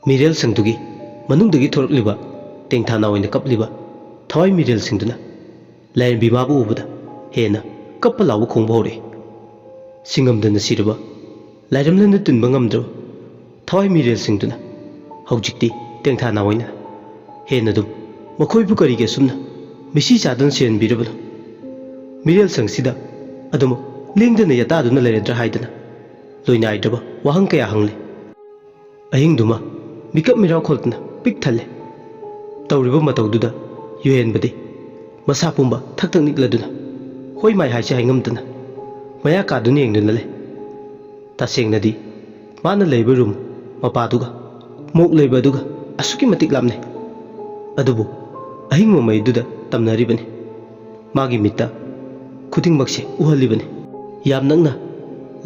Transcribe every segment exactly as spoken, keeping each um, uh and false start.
ꯃꯤꯔꯦꯜ ꯁꯪꯗꯨꯒꯤ ꯃꯅꯨꯡꯗꯒꯤ ꯊꯣꯔꯛꯂꯤꯕ ꯇꯦꯡꯊꯥ ꯅꯥꯑꯣꯏꯅ ꯀꯞꯂꯤꯕ ꯊꯋꯥꯏ ꯃꯤꯔꯦꯜꯁꯤꯡꯗꯨꯅ ꯂꯥꯏꯔꯦꯝꯕꯤ ꯃꯥꯕꯨ ꯎꯕꯗ ꯍꯦꯟꯅ ꯀꯞꯄ ꯂꯥꯎꯕ ꯈꯣꯡꯕ ꯍꯧꯔꯛꯏ꯫ ꯁꯤꯡꯉꯝꯗꯅ ꯁꯤꯔꯕ, ꯂꯥꯏꯔꯝꯂꯦꯟꯗ ꯇꯤꯟꯕ ꯉꯝꯗ꯭ꯔꯕ ꯊꯋꯥꯏ ꯃꯤꯔꯦꯜꯁꯤꯡꯗꯨꯅ ꯍꯧꯖꯤꯛꯇꯤ ꯇꯦꯡꯊꯥ ꯅꯥꯑꯣꯏꯅ ꯍꯦꯟꯅ ꯑꯗꯨꯝ ꯃꯈꯣꯏꯕꯨ ꯀꯔꯤꯒꯤ ꯑꯁꯨꯝꯅ ꯃꯤꯁꯤ ꯆꯥꯗꯨꯅ ꯁꯤꯍꯟꯕꯤꯔꯕꯅꯣ? ꯃꯤꯔꯦꯜ ꯁꯪꯁꯤꯗ ꯑꯗꯨꯃꯛ ꯂꯦꯡꯗꯅ ꯌꯥꯇꯥꯗꯨꯅ ꯂꯩꯔꯗ꯭ꯔꯥ ꯍꯥꯏꯗꯅ ꯂꯣꯏꯅꯥꯏꯗ꯭ꯔꯕ ꯋꯥꯍꯪ ꯀꯌꯥ ꯍꯪꯂꯤ꯫ ꯑꯍꯤꯡꯗꯨꯃ ꯃꯤꯀꯞ ꯃꯤꯔꯥꯎ ꯈꯣꯜꯗꯅ ꯄꯤꯛ ꯊꯜꯂꯦ꯫ ꯇꯧꯔꯤꯕ ꯃꯇꯧꯗꯨꯗ ꯌꯨꯍꯦꯟꯕꯗꯤ ꯃꯁꯥ ꯄꯨꯝꯕ ꯊꯛ ꯊꯛ ꯅꯤꯛꯂꯗꯨꯅ ꯍꯣꯏ ꯃꯥꯏ ꯍꯥꯏꯁꯤ ꯍꯥꯏꯉꯝꯗꯅ ꯃꯌꯥ ꯀꯥꯗꯨꯅ ꯌꯦꯡꯗꯨꯅ ꯂꯩ꯫ ꯇꯁꯦꯡꯅꯗꯤ ꯃꯥꯅ ꯂꯩꯕ ꯔꯨꯝ ꯃꯄꯥꯗꯨꯒ ꯃꯣꯛ ꯂꯩꯕ ꯑꯗꯨꯒ ꯑꯁꯨꯛꯀꯤ ꯃꯇꯤꯛ ꯂꯥꯞꯅꯩ꯫ ꯑꯗꯨꯕꯨ ꯑꯍꯤꯡ ꯃꯃꯩꯗꯨꯗ ꯇꯝꯅꯔꯤꯕꯅꯤ꯫ ꯃꯥꯒꯤ ꯃꯤꯠꯇ ꯈꯨꯗꯤꯡꯃꯛꯁꯦ ꯎꯍꯜꯂꯤꯕꯅꯤ꯫ ꯌꯥꯝ ꯅꯛꯅ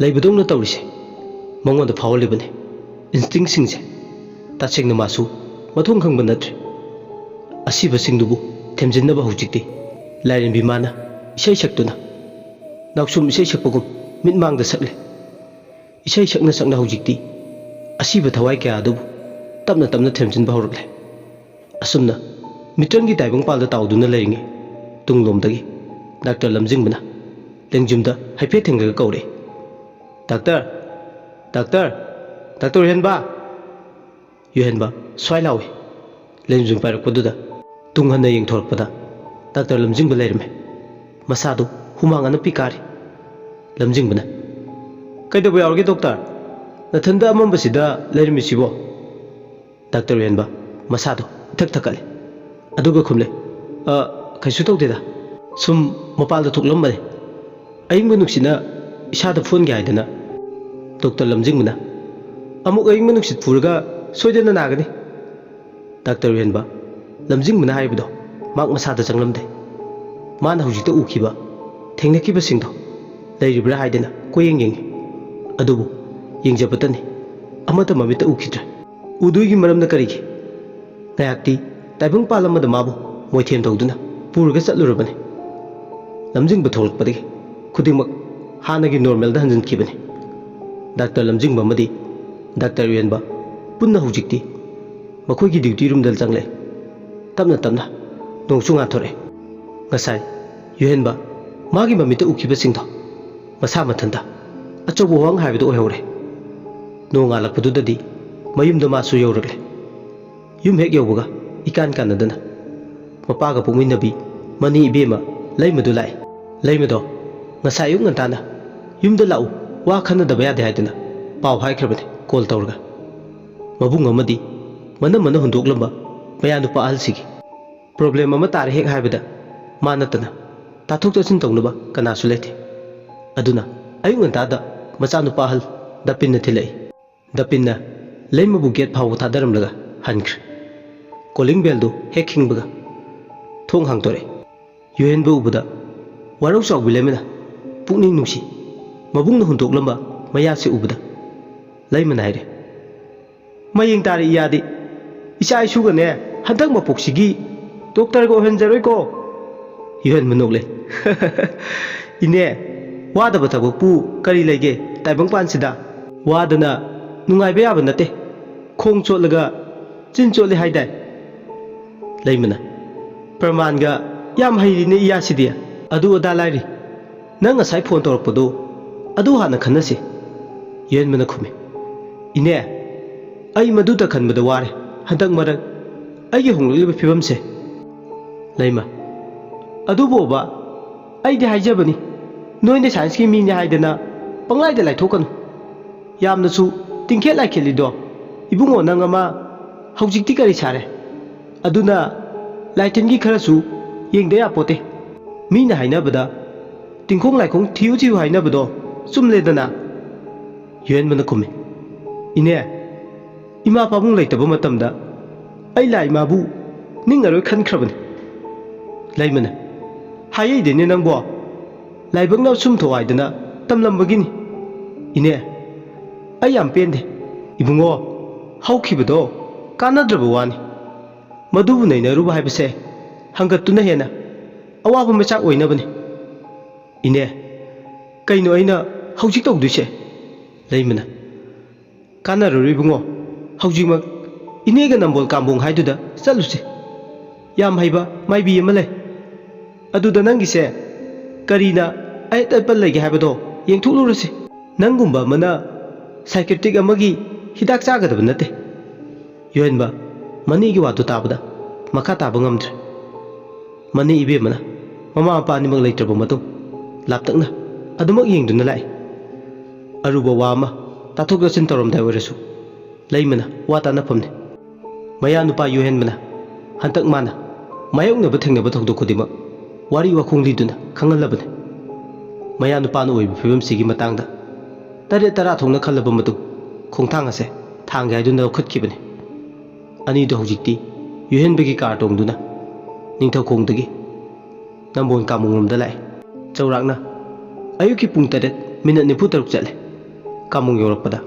ꯂꯩꯕꯗꯧꯅ ꯇꯧꯔꯤꯁꯦ ꯃꯉꯣꯟꯗ ꯐꯥꯎꯍꯜꯂꯤꯕꯅꯤ꯫ ꯏꯟꯁꯇꯤꯡꯁꯤꯡꯁꯦ ꯇꯁꯦꯡꯅ ꯃꯥꯁꯨ ꯃꯊꯣꯡ ꯈꯪꯕ ꯅꯠꯇ꯭ꯔꯦ꯫ ꯑꯁꯤꯕꯁꯤꯡꯗꯨꯕꯨ ꯊꯦꯝꯖꯤꯟꯅꯕ ꯍꯧꯖꯤꯛꯇꯤ ꯂꯥꯏꯔꯦꯝꯕꯤ ꯃꯥꯅ ꯏꯁꯩ ꯁꯛꯇꯨꯅ ꯅꯥꯎꯁꯨꯝ ꯏꯁꯩ ꯁꯛꯄꯒꯨꯝ ꯃꯤꯠꯃꯥꯡꯗ ꯁꯛꯂꯦ꯫ ꯏꯁꯩ ꯁꯛꯅ ꯁꯛꯅ ꯍꯧꯖꯤꯛꯇꯤ ꯑꯁꯤꯕ ꯊꯋꯥꯏ ꯀꯌꯥ ꯑꯗꯨꯕꯨ ꯇꯞꯅ ꯇꯞꯅ ꯊꯦꯝꯖꯤꯟꯕ ꯍꯧꯔꯛꯂꯦ꯫ ꯑꯁꯨꯝꯅ ꯃꯤꯇ꯭ꯔꯪꯒꯤ ꯇꯥꯏꯕꯪꯄꯥꯜꯗ ꯇꯥꯎꯗꯨꯅ ꯂꯩꯔꯤꯉꯩ ꯇꯨꯡꯂꯣꯝꯗꯒꯤ ꯗꯥꯛꯇꯔ ꯂꯝꯖꯤꯡꯕꯅ ꯂꯦꯡꯖꯨꯝꯗ ꯍꯥꯏꯐꯦꯠ ꯊꯦꯡꯂꯒ ꯀꯧꯔꯛꯏ, "ꯗꯥꯛꯇꯔ! ꯗꯥꯛꯇꯔ! ꯗꯥꯛꯇꯔ ꯎꯍꯦꯟꯕ!" ꯌꯨꯍꯦꯟꯕ ꯁ꯭ꯋꯥꯏ ꯂꯥꯎꯏ꯫ ꯂꯦꯡꯖꯨꯝ ꯄꯥꯏꯔꯛꯄꯗꯨꯗ ꯇꯨꯡ ꯍꯟꯅ ꯌꯦꯡꯊꯣꯔꯛꯄꯗ ꯗꯥꯛꯇꯔ ꯂꯝꯖꯤꯡꯕ ꯂꯩꯔꯝꯃꯦ꯫ ꯃꯁꯥꯗꯨ ꯍꯨꯃꯥꯡ ꯑꯅꯞꯄꯤ ꯀꯥꯔꯤ꯫ ꯂꯝꯖꯤꯡꯕꯅ, "ꯀꯩꯗꯧꯕ ꯌꯥꯎꯔꯒꯦ ꯗꯣꯛꯇꯔ? ꯅꯊꯟꯗ ꯑꯃꯝꯕꯁꯤꯗ ꯂꯩꯔꯝꯃꯤꯁꯤꯕꯣ?" ꯗꯥꯛꯇꯔ ꯎꯍꯦꯟꯕ ꯃꯁꯥꯗꯨ ꯏꯊꯛ ꯊꯛꯀꯠꯂꯦ꯫ ꯑꯗꯨꯒ ꯈꯨꯝꯂꯦ, "ꯑ, ꯀꯩꯁꯨ ꯇꯧꯗꯦꯗ꯫ ꯁꯨꯝ ꯃꯄꯥꯟꯗ ꯊꯣꯛꯂꯝꯕꯅꯦ꯫ ꯑꯏꯪꯕ ꯅꯨꯡꯁꯤꯠꯅ ꯏꯁꯥꯗ ꯐꯨꯍꯟꯒꯦ ꯍꯥꯏꯗꯅ꯫" ꯗꯣꯛꯇꯔ ꯂꯝꯖꯤꯡꯕꯅ, "ꯑꯃꯨꯛ ꯑꯏꯪꯕ ꯅꯨꯡꯁꯤꯠ ꯐꯨꯔꯒ ꯁꯣꯏꯗꯅ ꯅꯥꯒꯅꯤ꯫" ꯗꯥꯛꯇꯔ ꯎꯍꯦꯟꯕ ꯂꯝꯖꯤꯡꯕꯅ ꯍꯥꯏꯔꯤꯕꯗꯣ ꯃꯍꯥꯛ ꯃꯁꯥꯗ ꯆꯪꯂꯝꯗꯦ꯫ ꯃꯥꯅ ꯍꯧꯖꯤꯛꯇ ꯎꯈꯤꯕ, ꯊꯦꯡꯅꯈꯤꯕꯁꯤꯡꯗꯣ ꯂꯩꯔꯤꯕ꯭ꯔꯥ ꯍꯥꯏꯗꯅ ꯀꯣꯏꯌꯦꯡ ꯌꯦꯡꯉꯤ꯫ ꯑꯗꯨꯕꯨ ꯌꯦꯡꯖꯕꯇꯅꯤ, ꯑꯃꯠꯇ ꯃꯃꯤꯠꯇ ꯎꯈꯤꯗ꯭ꯔꯦ꯫ ꯎꯗꯣꯏꯒꯤ ꯃꯔꯝꯅ ꯀꯔꯤꯒꯤ? ꯉꯥꯏꯍꯥꯛꯇꯤ ꯇꯥꯏꯕꯪꯄꯥꯜ ꯑꯃꯗ ꯃꯥꯕꯨ ꯃꯣꯏꯊꯦꯝ ꯇꯧꯗꯨꯅ ꯄꯨꯔꯒ ꯆꯠꯂꯨꯔꯕꯅꯤ꯫ ꯂꯝꯖꯤꯡꯕ ꯊꯣꯛꯂꯛꯄꯗꯒꯤ ꯈꯨꯗꯤꯡꯃꯛ ꯍꯥꯟꯅꯒꯤ ꯅꯣꯔꯃꯦꯜꯗ ꯍꯟꯖꯤꯟꯈꯤꯕꯅꯤ꯫ ꯗꯥꯛꯇꯔ ꯂꯝꯖꯤꯡꯕ ꯑꯃꯗꯤ ꯗꯥꯛꯇꯔ ꯎꯍꯦꯟꯕ ꯄꯨꯟꯅ ꯍꯧꯖꯤꯛꯇꯤ ꯃꯈꯣꯏꯒꯤ ꯗ꯭ꯌꯨꯇꯤ ꯔꯨꯝꯗ ꯆꯪꯂꯛꯑꯦ꯫ ꯇꯞꯅ ꯇꯞꯅ ꯅꯣꯡꯁꯨ ꯉꯥꯟꯊꯣꯔꯛꯑꯦ꯫ ꯉꯁꯥꯏ ꯌꯨꯍꯦꯟꯕ ꯃꯥꯒꯤ ꯃꯃꯤꯠꯇ ꯎꯈꯤꯕꯁꯤꯡꯗꯣ ꯃꯁꯥ ꯃꯊꯟꯇ ꯑꯆꯧꯕ ꯋꯥꯍꯪ ꯍꯥꯏꯕꯗꯨ ꯑꯣꯏꯍꯧꯔꯦ꯫ ꯅꯣꯡꯉꯥꯜꯂꯛꯄꯗꯨꯗꯗꯤ ꯃꯌꯨꯝꯗ ꯃꯥꯁꯨ ꯌꯧꯔꯛꯂꯦ꯫ ꯌꯨꯝ ꯍꯦꯛ ꯌꯧꯕꯒ ꯏꯀꯥꯟ ꯀꯥꯟꯅꯗꯅ ꯃꯄꯥꯒ ꯄꯣꯛꯃꯤꯟꯅꯕꯤ ꯃꯅꯤ ꯏꯕꯦꯝꯃ ꯂꯩꯃꯗꯨ ꯂꯥꯛꯑꯦ꯫ ꯂꯩꯃꯗꯣ ꯉꯁꯥꯏ ꯑꯌꯨꯛ ꯉꯟꯇꯥꯅ "ꯌꯨꯝꯗ ꯂꯥꯛꯎ, ꯋꯥ ꯈꯟꯅꯗꯕ ꯌꯥꯗꯦ" ꯍꯥꯏꯗꯅ ꯄꯥꯎ ꯍꯥꯏꯈ꯭ꯔꯕꯅꯦ ꯀꯣꯜ ꯇꯧꯔꯒ꯫ ꯃꯕꯨꯡ ꯑꯃꯗꯤ ꯃꯅꯝꯃꯅ ꯍꯨꯟꯗꯣꯛꯂꯝꯕ ꯃꯌꯥꯅꯨꯄꯥ ꯑꯍꯜꯁꯤꯒꯤ ꯄ꯭ꯔꯣꯕ꯭ꯂꯦꯝ ꯑꯃ ꯇꯥꯔꯦ ꯍꯦꯛ ꯍꯥꯏꯕꯗ ꯃꯥ ꯅꯠꯇꯅ ꯇꯥꯊꯣꯛ ꯇꯥꯁꯤꯟ ꯇꯧꯅꯕ ꯀꯅꯥꯁꯨ ꯂꯩꯇꯦ꯫ ꯑꯗꯨꯅ ꯑꯌꯨꯛ ꯉꯟꯇꯥꯗ ꯃꯆꯥꯅꯨꯄꯥ ꯑꯍꯜ ꯗꯄꯤꯟꯅ ꯊꯤꯜꯂꯛꯏ꯫ ꯗꯄꯤꯟꯅ ꯂꯩꯃꯕꯨ ꯒꯦꯠ ꯐꯥꯎꯕ ꯊꯥꯗꯔꯝꯂꯒ ꯍꯟꯈ꯭ꯔꯦ꯫ ꯀꯣꯂꯤꯡ ꯕꯦꯜꯗꯨ ꯍꯦꯛ ꯈꯤꯡꯕꯒ ꯊꯣꯡ ꯍꯥꯡꯗꯣꯔꯛꯑꯦ꯫ ꯌꯨꯍꯦꯟꯕ ꯎꯕꯗ ꯋꯥꯔꯧ ꯆꯥꯎꯕꯤ ꯂꯩꯃꯅ ꯄꯨꯛꯅꯤꯡ ꯅꯨꯡꯁꯤ꯫ ꯃꯕꯨꯡꯅ ꯍꯨꯟꯗꯣꯛꯂꯝꯕ ꯃꯌꯥꯁꯤ ꯎꯕꯗ ꯂꯩꯃꯅ ꯍꯥꯏꯔꯦ, "ꯃꯌꯦꯡ ꯇꯥꯔꯦ ꯏꯌꯥꯗꯤ꯫ ꯏꯆꯥ ꯏꯁꯨꯒꯅꯦ ꯍꯟꯗꯛ ꯃꯄꯣꯛꯁꯤꯒꯤ ꯗꯣꯛꯇꯔꯒ ꯑꯣꯏꯍꯟꯖꯔꯣꯏꯀꯣ?" ꯌꯨꯍꯦꯟꯕ ꯅꯣꯛꯂꯦ꯫ "ꯏꯅꯦ, ꯋꯥꯗꯕ ꯊꯕꯛꯄꯨ ꯀꯔꯤ ꯂꯩꯒꯦ ꯇꯥꯏꯕꯪꯄꯥꯟꯁꯤꯗ? ꯋꯥꯗꯅ ꯅꯨꯡꯉꯥꯏꯕ ꯌꯥꯕ ꯅꯠꯇꯦ꯫ ꯈꯣꯡ ꯆꯣꯠꯂꯒ ꯆꯤꯟ ꯆꯣꯠꯂꯤ ꯍꯥꯏꯗꯥꯏ?" ꯂꯩꯃꯅ, "ꯄ꯭ꯔꯃꯥꯟꯒ ꯌꯥꯝ ꯍꯩꯔꯤꯅꯦ ꯏꯌꯥꯁꯤꯗꯤ꯫ ꯑꯗꯨ ꯑꯗꯥ ꯂꯥꯏꯔꯤ, ꯅꯪ ꯉꯁꯥꯏ ꯐꯣꯟ ꯇꯧꯔꯛꯄꯗꯣ ꯑꯗꯨ ꯍꯥꯟꯅ ꯈꯟꯅꯁꯤ", ꯌꯨꯍꯦꯟꯕꯅ ꯈꯨꯝꯃꯤ꯫ "ꯏꯅꯦ, ꯑꯩ ꯃꯗꯨꯇ ꯈꯟꯕꯗ ꯋꯥꯔꯦ ꯍꯟꯗꯛ ꯃꯔꯛ ꯑꯩꯒꯤ ꯍꯣꯡꯂꯛꯂꯤꯕ ꯐꯤꯕꯝꯁꯦ꯫" ꯂꯩꯃ, "ꯑꯗꯨꯕꯨꯕ, ꯑꯩꯗꯤ ꯍꯥꯏꯖꯕꯅꯤ, ꯅꯣꯏꯅ ꯁꯥꯏꯟꯁꯀꯤ ꯃꯤꯅꯤ ꯍꯥꯏꯗꯅ ꯄꯪꯂꯥꯏꯗ ꯂꯥꯏꯊꯣꯛꯀꯅꯨ꯫ ꯌꯥꯝꯅꯁꯨ ꯇꯤꯡꯈꯦꯠ ꯂꯥꯏꯈꯦꯠꯂꯤꯗꯣ꯫ ꯏꯕꯨꯡꯉꯣ, ꯅꯪ ꯑꯃ ꯍꯧꯖꯤꯛꯇꯤ ꯀꯔꯤ ꯁꯥꯔꯦ? ꯑꯗꯨꯅ ꯂꯥꯏꯇꯤꯟꯒꯤ ꯈꯔꯁꯨ ꯌꯦꯡꯗ ꯌꯥꯄꯣꯠꯇꯦ꯫ ꯃꯤꯅ ꯍꯥꯏꯅꯕꯗ ꯇꯤꯡꯈꯣꯡ ꯂꯥꯏꯈꯣꯡ ꯊꯤꯌꯨ ꯊꯤꯌꯨ ꯍꯥꯏꯅꯕꯗꯣ ꯆꯨꯝꯂꯦꯗꯅ?" ꯌꯨꯍꯦꯟꯕꯅ ꯈꯨꯝꯃꯤ, "ꯏꯅꯦ, ꯏꯃꯥ ꯄꯥꯕꯨꯡ ꯂꯩꯇꯕ ꯃꯇꯝꯗ ꯑꯩ ꯂꯥꯏ ꯏꯃꯥꯕꯨ ꯅꯤꯡꯉꯔꯣꯏ ꯈꯟꯈ꯭ꯔꯕꯅꯤ꯫" ꯂꯩꯃꯅ, "ꯍꯥꯏꯔꯤꯗꯦꯅꯦ ꯅꯪꯕꯣ, ꯂꯥꯏꯕꯛꯅ ꯁꯨꯝ ꯊꯣꯛ ꯍꯥꯏꯗꯅ ꯇꯝꯂꯝꯕꯒꯤꯅꯤ꯫ ꯏꯅꯦ, ꯑꯩ ꯌꯥꯝ ꯄꯦꯟꯗꯦ꯫ ꯏꯕꯨꯡꯉꯣ, ꯍꯧꯈꯤꯕꯗꯣ ꯀꯥꯟꯅꯗ꯭ꯔꯕ ꯋꯥꯅꯤ꯫ ꯃꯗꯨꯕꯨ ꯅꯩꯅꯔꯨꯕ ꯍꯥꯏꯕꯁꯦ ꯍꯪꯒꯠꯇꯨꯅ ꯍꯦꯟꯅ ꯑꯋꯥꯕ ꯃꯆꯥꯛ ꯑꯣꯏꯅꯕꯅꯤ꯫" "ꯏꯅꯦ, ꯀꯩꯅꯣ ꯑꯩꯅ ꯍꯧꯖꯤꯛ ꯇꯧꯗꯣꯏꯁꯦ?" ꯂꯩꯃꯅ, "ꯀꯥꯟꯅꯔꯔꯣꯏ ꯏꯕꯨꯡꯉꯣ, ꯍꯧꯖꯤꯛꯃꯛ ꯏꯅꯦꯒ ꯅꯝꯕꯣꯜ ꯀꯥꯝꯕꯣꯡ ꯍꯥꯏꯗꯨꯗ ꯆꯠꯂꯨꯁꯤ꯫ ꯌꯥꯝ ꯍꯩꯕ ꯃꯥꯏꯕꯤ ꯑꯃ ꯂꯩ꯫ ꯑꯗꯨꯗ ꯅꯪꯒꯤꯁꯦ ꯀꯔꯤꯅ ꯑꯌꯦꯠ ꯑꯄꯟ ꯂꯩꯒꯦ ꯍꯥꯏꯕꯗꯣ ꯌꯦꯡꯊꯣꯛꯂꯨꯔꯁꯤ꯫ ꯅꯪꯒꯨꯝꯕ ꯑꯃꯅ psychiatric ꯑꯃꯒꯤ ꯍꯤꯗꯥꯛ ꯆꯥꯒꯗꯕ ꯅꯠꯇꯦ꯫ ꯌꯨꯍꯦꯟꯕ ꯃꯅꯤꯒꯤ ꯋꯥꯗꯨ ꯇꯥꯕꯗ ꯃꯈꯥ ꯇꯥꯕ ꯉꯝꯗ꯭ꯔꯦ꯫ ꯃꯅꯤ ꯏꯕꯦꯝꯃꯅ ꯃꯃꯥ ꯃꯄꯥ ꯑꯅꯤꯃꯛ ꯂꯩꯇ꯭ꯔꯕ ꯃꯇꯨꯡ ꯂꯥꯞꯇꯛꯅ ꯑꯗꯨꯃꯛ ꯌꯦꯡꯗꯨꯅ ꯂꯥꯛꯏ꯫ ꯑꯔꯨꯕ ꯋꯥ ꯑꯃ ꯇꯥꯊꯣꯛ ꯇꯥꯁꯤꯟ ꯇꯧꯔꯝꯗꯥꯏ ꯑꯣꯏꯔꯁꯨ ꯂꯩꯃꯅ ꯋꯥ ꯇꯥꯅꯐꯝꯅꯤ꯫ ꯃꯌꯥ ꯅꯨꯄꯥ ꯌꯨꯍꯦꯟꯕꯅ ꯍꯟꯗꯛ ꯃꯥꯅ ꯃꯥꯌꯣꯛꯅꯕ ꯊꯦꯡꯅꯕ ꯊꯧꯗꯣꯛ ꯈꯨꯗꯤꯡꯃꯛ ꯋꯥꯔꯤ ꯋꯥꯈꯣꯡ ꯂꯤꯗꯨꯅ ꯈꯪꯍꯜꯂꯕꯅꯤ꯫ ꯃꯌꯥ ꯅꯨꯄꯥꯅ ꯑꯣꯏꯕ ꯐꯤꯕꯝꯁꯤꯒꯤ ꯃꯇꯥꯡꯗ ꯇꯔꯦꯠ ꯇꯔꯥ ꯊꯣꯛꯅ ꯈꯜꯂꯕ ꯃꯇꯨꯡ ꯈꯣꯡꯊꯥꯡ ꯑꯁꯦ ꯊꯥꯡꯒꯦ ꯍꯥꯏꯗꯨꯅ ꯂꯧꯈꯠꯈꯤꯕꯅꯤ꯫ ꯑꯅꯤꯗꯨ ꯍꯧꯖꯤꯛꯇꯤ ꯌꯨꯍꯦꯟꯕꯒꯤ ꯀꯥꯔ ꯇꯣꯡꯗꯨꯅ ꯅꯤꯡꯊꯧꯈꯣꯡꯗꯒꯤ ꯅꯝꯕꯣꯜ ꯀꯥꯃꯣꯡꯔꯣꯝꯗ ꯂꯥꯛꯏ꯫ ꯆꯥꯎꯔꯥꯛꯅ ꯑꯌꯨꯛꯀꯤ ꯄꯨꯡ ꯇꯔꯦꯠ ꯃꯤꯅꯠ ꯅꯤꯐꯨ ꯇꯔꯨꯛ ꯆꯠꯂꯦ꯫ ꯀꯥꯃꯣꯡ ꯌꯧꯔꯛꯄꯗ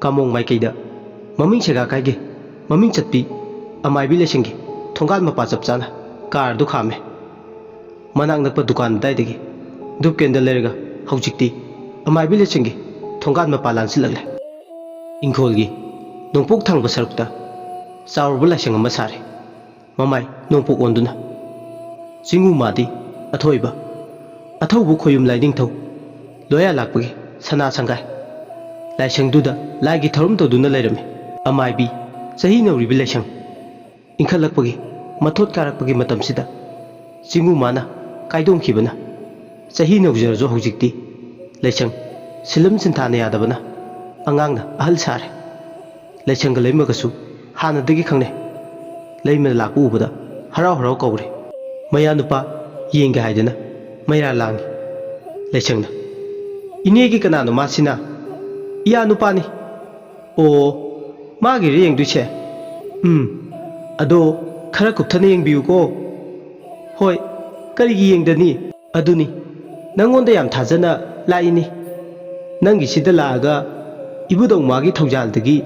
ꯀꯥꯃꯣꯡ ꯃꯥꯏꯀꯩꯗ ꯃꯃꯤꯡ ꯁꯦꯒꯥ ꯀꯥꯏꯒꯦ ꯃꯃꯤꯡ ꯆꯠꯄꯤ ꯑꯃꯥꯏꯕꯤ ꯂꯥꯏꯁꯪꯒꯤ ꯊꯣꯡꯒꯥꯜ ꯃꯄꯥ ꯆꯞ ꯆꯥꯅ ꯀꯥꯔꯗꯨ ꯈꯥꯝꯃꯦ꯫ ꯃꯅꯥꯛ ꯅꯛꯄ ꯗꯨꯀꯥꯟ ꯑꯗꯥꯏꯗꯒꯤ ꯙꯨꯞ ꯀꯦꯟꯗꯜ ꯂꯩꯔꯒ ꯍꯧꯖꯤꯛꯇꯤ ꯑꯃꯥꯏꯕꯤ ꯂꯥꯏꯁꯪꯒꯤ ꯊꯣꯡꯒꯥꯜ ꯃꯄꯥ ꯂꯥꯟꯁꯤꯜꯂꯛꯂꯦ꯫ ꯏꯪꯈꯣꯜꯒꯤ ꯅꯣꯡꯄꯣꯛ ꯊꯪꯕ ꯁꯔꯨꯛꯇ ꯆꯥꯎꯔꯕ ꯂꯥꯏꯁꯪ ꯑꯃ ꯁꯥꯔꯤ꯫ ꯃꯃꯥꯏ ꯅꯣꯡꯄꯣꯛ ꯑꯣꯟꯗꯨꯅ ꯆꯤꯡꯉꯨ ꯃꯥꯗꯤ ꯑꯊꯣꯏꯕ ꯑꯊꯧꯕ ꯈꯣꯌꯨꯝ ꯂꯥꯏꯅꯤꯡꯊꯧ ꯂꯣꯌꯥ ꯂꯥꯛꯄꯒꯤ ꯁꯅꯥ ꯁꯪꯒꯥꯏ꯫ ꯂꯥꯏꯁꯪꯗꯨꯗ ꯂꯥꯏꯒꯤ ꯊꯧꯔꯝ ꯇꯧꯗꯨꯅ ꯂꯩꯔꯝꯃꯤ꯫ ꯑꯃꯥꯏꯕꯤ ꯆꯍꯤ ꯅꯧꯔꯤꯕꯤ ꯂꯥꯏꯁꯪ ꯏꯟꯈꯠꯂꯛꯄꯒꯤ ꯃꯊꯣꯠ ꯀꯥꯔꯛꯄꯒꯤ ꯃꯇꯝꯁꯤꯗ ꯆꯤꯡꯉꯨ ꯃꯥꯅ ꯀꯥꯏꯗꯣꯡꯈꯤꯕꯅ ꯆꯍꯤ ꯅꯧꯖꯔꯁꯨ ꯍꯧꯖꯤꯛꯇꯤ ꯂꯥꯏꯁꯪ ꯁꯤꯂꯝ ꯁꯤꯟꯊꯥꯅ ꯌꯥꯗꯕꯅ ꯑꯉꯥꯡꯅ ꯑꯍꯜ ꯁꯥꯔꯦ꯫ ꯂꯥꯏꯁꯪꯒ ꯂꯩꯃꯒꯁꯨ ꯍꯥꯟꯅꯗꯒꯤ ꯈꯪꯅꯩ꯫ ꯂꯩꯃꯅ ꯂꯥꯛꯄ ꯎꯕꯗ ꯍꯔꯥꯎ ꯍꯔꯥꯎ ꯀꯧꯔꯦ꯫ ꯃꯌꯥ ꯅꯨꯄꯥ ꯌꯦꯡꯒꯦ ꯍꯥꯏꯗꯅ ꯃꯩꯔꯥ ꯂꯥꯡꯉꯤ꯫ ꯂꯥꯏꯁꯪꯅ, "ꯏꯅꯦꯒꯤ ꯀꯅꯥꯅꯣ ꯃꯥꯁꯤꯅ?" "ꯏꯌꯥ ꯅꯨꯄꯥꯅꯤ꯫" "ꯑꯣ, ꯃꯥꯒꯤꯔ ꯌꯦꯡꯗꯣꯏꯁꯦ?" "ꯎꯝ, ꯑꯗꯣ ꯈꯔ ꯀꯨꯞꯊꯅ ꯌꯦꯡꯕꯤꯌꯨꯀꯣ꯫" "ꯍꯣꯏ, ꯀꯔꯤꯒꯤ ꯌꯦꯡꯗꯅꯤ? ꯑꯗꯨꯅꯤ, ꯅꯪꯉꯣꯟꯗ ꯌꯥꯝ ꯊꯥꯖꯅ ꯂꯥꯛꯏꯅꯤ꯫ ꯅꯪꯒꯤꯁꯤꯗ ꯂꯥꯛꯑꯒ ꯏꯕꯨꯙꯧ ꯃꯥꯒꯤ ꯊꯧꯖꯥꯜꯗꯒꯤ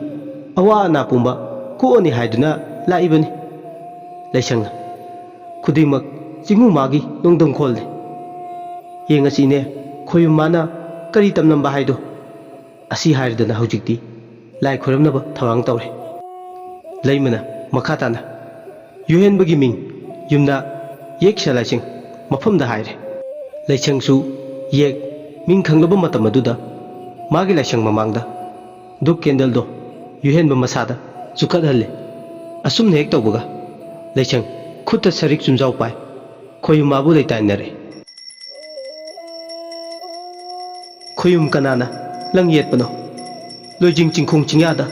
ꯑꯋꯥ ꯑꯅꯥ ꯄꯨꯝꯕ ꯀꯣꯛꯑꯅꯤ ꯍꯥꯏꯗꯨꯅ ꯂꯥꯛꯏꯕꯅꯤ꯫" ꯂꯥꯏꯁꯪꯅ, "ꯈꯨꯗꯤꯡꯃꯛ ꯆꯤꯡꯉꯨ ꯃꯥꯒꯤ ꯅꯣꯡꯗꯝꯈꯣꯜꯅꯤ꯫ ꯌꯦꯡꯉꯁꯤ ꯏꯅꯦ, ꯈꯣꯌꯨꯝ ꯃꯥꯅ ꯀꯔꯤ ꯇꯝꯂꯝꯕ ꯍꯥꯏꯗꯣ꯫" ꯑꯁꯤ ꯍꯥꯏꯔꯗꯅ ꯍꯧꯖꯤꯛꯇꯤ ꯂꯥꯏ ꯈꯨꯔꯨꯝꯅꯕ ꯊꯧꯔꯥꯡ ꯇꯧꯔꯦ꯫ ꯂꯩꯃꯅ ꯃꯈꯥ ꯇꯥꯅ ꯌꯨꯍꯦꯟꯕꯒꯤ ꯃꯤꯡ, ꯌꯨꯝꯅꯥꯛ, ꯌꯦꯛꯁ ꯂꯥꯏꯁꯪ ꯃꯐꯝꯗ ꯍꯥꯏꯔꯦ꯫ ꯂꯩꯁꯪꯁꯨ ꯌꯦꯛ, ꯃꯤꯡ ꯈꯪꯂꯕ ꯃꯇꯝ ꯑꯗꯨꯗ ꯃꯥꯒꯤ ꯂꯥꯏꯁꯪ ꯃꯃꯥꯡꯗ ꯙꯨꯞ ꯀꯦꯟꯗꯜꯗꯣ ꯌꯨꯍꯦꯟꯕ ꯃꯁꯥꯗ ꯆꯨꯈꯠꯍꯜꯂꯦ꯫ ꯑꯁꯨꯝꯅ ꯍꯦꯛ ꯇꯧꯕꯒ ꯂꯩꯁꯪ ꯈꯨꯠꯇ ꯁꯔꯤꯛ ꯆꯨꯝꯖꯥꯎ ꯄꯥꯏ ꯈꯣꯌꯨꯝ ꯃꯥꯕꯨ ꯂꯩꯇꯥꯏꯅꯔꯦ꯫ ꯈꯣꯌꯨꯝ ꯀꯅꯥꯅ ꯂꯪ ꯌꯦꯠꯄꯅꯣ? ꯂꯣꯏꯖꯤꯡ ꯆꯤꯡꯈꯣꯡ ꯆꯤꯡꯌꯥꯗ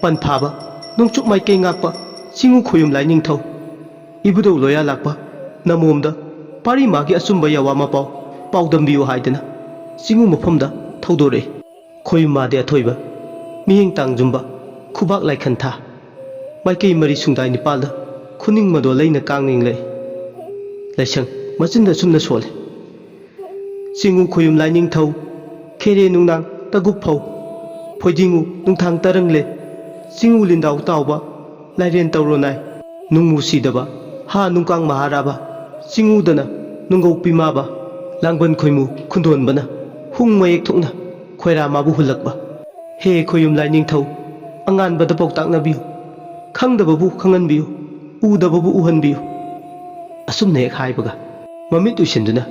ꯄꯟ ꯐꯥꯕ, ꯅꯣꯡꯆꯨꯞ ꯃꯥꯏꯀꯩ ꯉꯥꯛꯄ ꯆꯤꯡꯉꯨ ꯈꯣꯌꯨꯝ ꯂꯥꯏꯅꯤꯡꯊꯧ, ꯏꯕꯨꯙꯧ ꯂꯣꯌꯥ ꯂꯥꯛꯄ ꯅꯃꯣꯝꯗ ꯄꯥꯔꯤ ꯃꯥꯒꯤ ꯑꯆꯨꯝꯕ ꯌꯥꯋꯥ ꯃꯄꯥꯎ ꯄꯥꯎꯗꯝꯕꯤꯌꯨ ꯍꯥꯏꯗꯅ ꯆꯤꯡꯉꯨ ꯃꯐꯝꯗ ꯊꯧꯗꯣꯔꯛꯏ꯫ ꯈꯣꯌꯨꯝ ꯃꯥꯗꯤ ꯑꯊꯣꯏꯕ, ꯃꯤꯠꯌꯦꯡ ꯇꯥꯡꯖꯨꯝꯕ, ꯈꯨꯕꯥꯛ ꯂꯥꯏꯈꯟ ꯊꯥ, ꯃꯥꯏꯀꯩ ꯃꯔꯤ ꯁꯨꯡꯗꯥꯏ ꯅꯤꯄꯥꯜꯗ ꯈꯨꯅꯤꯡ ꯃꯗꯣ ꯂꯩꯅ ꯀꯥꯡ ꯌꯦꯡꯂꯛꯏ꯫ ꯂꯥꯏꯁꯪ ꯃꯆꯤꯟꯗ ꯑꯁꯨꯝꯅ ꯁꯣꯜꯂꯤ: ꯆꯤꯡꯉꯨ ꯈꯣꯌꯨꯝ ꯂꯥꯏꯅꯤꯡꯊꯧ, ꯈꯦꯔꯦ ꯅꯨꯡꯅꯥꯡ ꯇꯒꯨꯞ ꯐꯧ, ꯐꯣꯏꯗꯤꯡꯉꯨ ꯅꯨꯡꯊꯥꯡ ꯇꯔꯪꯂꯦ, ꯆꯤꯡꯉꯨ ꯂꯤꯟꯗꯥꯎ ꯇꯥꯎꯕ, ꯂꯥꯏꯔꯦꯟ ꯇꯧꯔꯣ ꯅꯥꯏ, ꯅꯨꯡꯃꯨ ꯁꯤꯗꯕ, ꯍꯥ ꯅꯨꯡꯀꯥꯡ ꯃꯍꯥꯔꯥꯕ, ꯆꯤꯡꯉꯨꯗꯅ ꯅꯨꯡꯒꯧ ꯄꯤꯃꯥꯕ, ꯂꯥꯡꯕꯟ ꯈꯣꯏꯃꯨ ꯈꯨꯟꯗꯣꯟꯕꯅ ꯍꯨꯡ ꯃꯌꯦꯛ ꯊꯣꯛꯅ ꯈꯣꯏꯔꯥ ꯃꯥꯕꯨ ꯍꯨꯜꯂꯛꯄ꯫ ꯍꯦ ꯈꯣꯌꯨꯝ ꯂꯥꯏꯅꯤꯡꯊꯧ, ꯑꯉꯥꯟꯕꯗ ꯄꯥꯎꯇꯥꯛꯅꯕꯤꯌꯨ, ꯈꯪꯗꯕꯕꯨ ꯈꯪꯍꯟꯕꯤꯌꯨ, ꯎꯗꯕꯕꯨ ꯎꯍꯟꯕꯤꯌꯨ꯫ ꯑꯁꯨꯝꯅ ꯍꯦꯛ ꯍꯥꯏꯕꯒ ꯃꯃꯤꯠ ꯎꯏꯁꯤꯟꯗꯨꯅ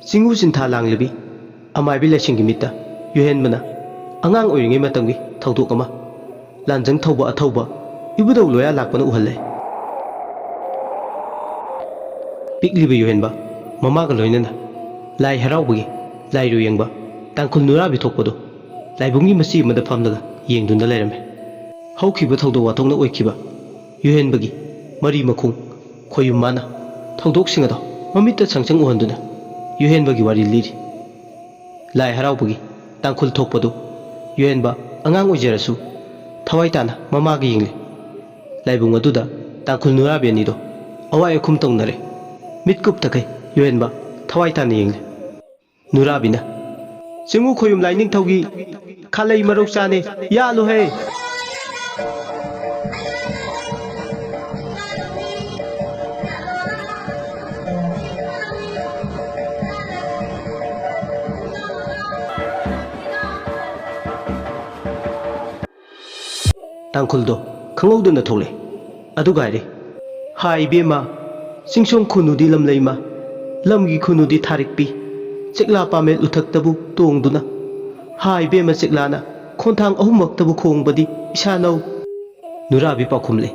ꯆꯤꯡꯉꯨ ꯆꯤꯟꯊꯥ ꯂꯥꯡꯂꯤꯕꯤ ꯑꯃꯥꯏꯕꯤ ꯂꯥꯏꯁꯪꯒꯤ ꯃꯤꯠꯇ ꯌꯨꯍꯦꯟꯕꯅ ꯑꯉꯥꯡ ꯑꯣꯏꯔꯤꯉꯩ ꯃꯇꯝꯒꯤ ꯊꯧꯗꯣꯛ ꯑꯃ, ꯂꯥꯟꯖꯪ ꯊꯧꯕ ꯑꯊꯧꯕ ꯏꯕꯨꯙꯧ ꯂꯣꯌꯥ ꯂꯥꯛꯄꯅ ꯎꯍꯜꯂꯦ꯫ ꯄꯤꯛꯂꯤꯕ ꯌꯨꯍꯦꯟꯕ ꯃꯃꯥꯒ ꯂꯣꯏꯅꯅ ꯂꯥꯏ ꯍꯔꯥꯎꯕꯒꯤ ꯂꯥꯏꯔꯨ ꯌꯦꯡꯕ ꯇꯥꯡꯈꯨꯜ ꯅꯨꯔꯥꯕꯤ ꯊꯣꯛꯄꯗꯨ ꯂꯥꯏꯕꯨꯡꯒꯤ ꯃꯆꯤ ꯑꯃꯗ ꯐꯝꯂꯒ ꯌꯦꯡꯗꯨꯅ ꯂꯩꯔꯝꯃꯤ꯫ ꯍꯧꯈꯤꯕ ꯊꯧꯗꯣꯛ ꯋꯥꯊꯣꯛꯅ ꯑꯣꯏꯈꯤꯕ ꯌꯨꯍꯦꯟꯕꯒꯤ ꯃꯔꯤ ꯃꯈꯣꯡ ꯈꯣꯌꯨꯝ ꯃꯥꯅ ꯊꯧꯗꯣꯛꯁꯤꯡ ꯑꯗꯣ ꯃꯃꯤꯠꯇ ꯁꯪꯁꯪ ꯎꯍꯟꯗꯨꯅ ꯌꯨꯍꯦꯟꯕꯒꯤ ꯋꯥꯔꯤ ꯂꯤꯔꯤ꯫ ꯂꯥꯏ ꯍꯔꯥꯎꯕꯒꯤ ꯇꯥꯡꯈꯨꯜ ꯊꯣꯛꯄꯗꯨ ꯌꯨꯍꯦꯟꯕ ꯑꯉꯥꯡ ꯑꯣꯏꯖꯔꯁꯨ ꯊꯋꯥꯏ ꯇꯥꯅ ꯃꯃꯥꯒ ꯌꯦꯡꯂꯤ꯫ ꯂꯥꯏꯕꯨꯡ ꯑꯗꯨꯗ ꯇꯥꯡꯈꯨꯜ ꯅꯨꯔꯥꯕꯤ ꯑꯅꯤꯗꯣ ꯑꯋꯥꯏ ꯑꯈꯨꯝ ꯇꯧꯅꯔꯦ꯫ ꯃꯤꯠꯀꯨꯞ ꯇꯈꯩ ꯌꯨꯍꯦꯟꯕ ꯊꯋꯥꯏ ꯇꯥꯅ ꯌꯦꯡꯂꯤ꯫ ꯅꯨꯔꯥꯕꯤꯅ, "ꯆꯤꯡꯉꯨ ꯈꯣꯌꯨꯝ ꯂꯥꯏꯅꯤꯡꯊꯧꯒꯤ ꯈꯥꯂꯩ ꯃꯔꯧ ꯆꯥꯅꯦ, ꯌꯥꯜꯂꯨꯍꯦ!" ꯇꯥꯡꯈꯨꯜꯗꯣ ꯈꯪꯍꯧꯗꯅ ꯊꯣꯛꯂꯛꯑꯦ꯫ ꯑꯗꯨꯒ ꯍꯥꯏꯔꯦ, "ꯍꯥꯏ ꯏꯕꯦꯝꯃ, ꯆꯤꯡꯁꯣꯡ ꯈꯨꯅꯨꯗꯤ ꯂꯝꯂꯩꯃ, ꯂꯝꯒꯤ ꯈꯨꯅꯨꯗꯤ ꯊꯥꯔꯤꯛꯄꯤ, ꯆꯦꯛꯂꯥ ꯄꯥꯃꯦꯜ ꯎꯊꯛꯇꯕꯨ ꯇꯣꯡꯗꯨꯅ, ꯍꯥꯏ ꯏꯕꯦꯝꯃ ꯆꯦꯛꯂꯥꯅ ꯈꯣꯟꯊꯥꯡ ꯑꯍꯨꯝꯃꯛꯇꯕꯨ ꯈꯣꯡꯕꯗꯤ ꯏꯁꯥꯅꯧ?" ꯅꯨꯔꯥꯕꯤ ꯄꯥꯎꯈꯨꯝꯂꯦ,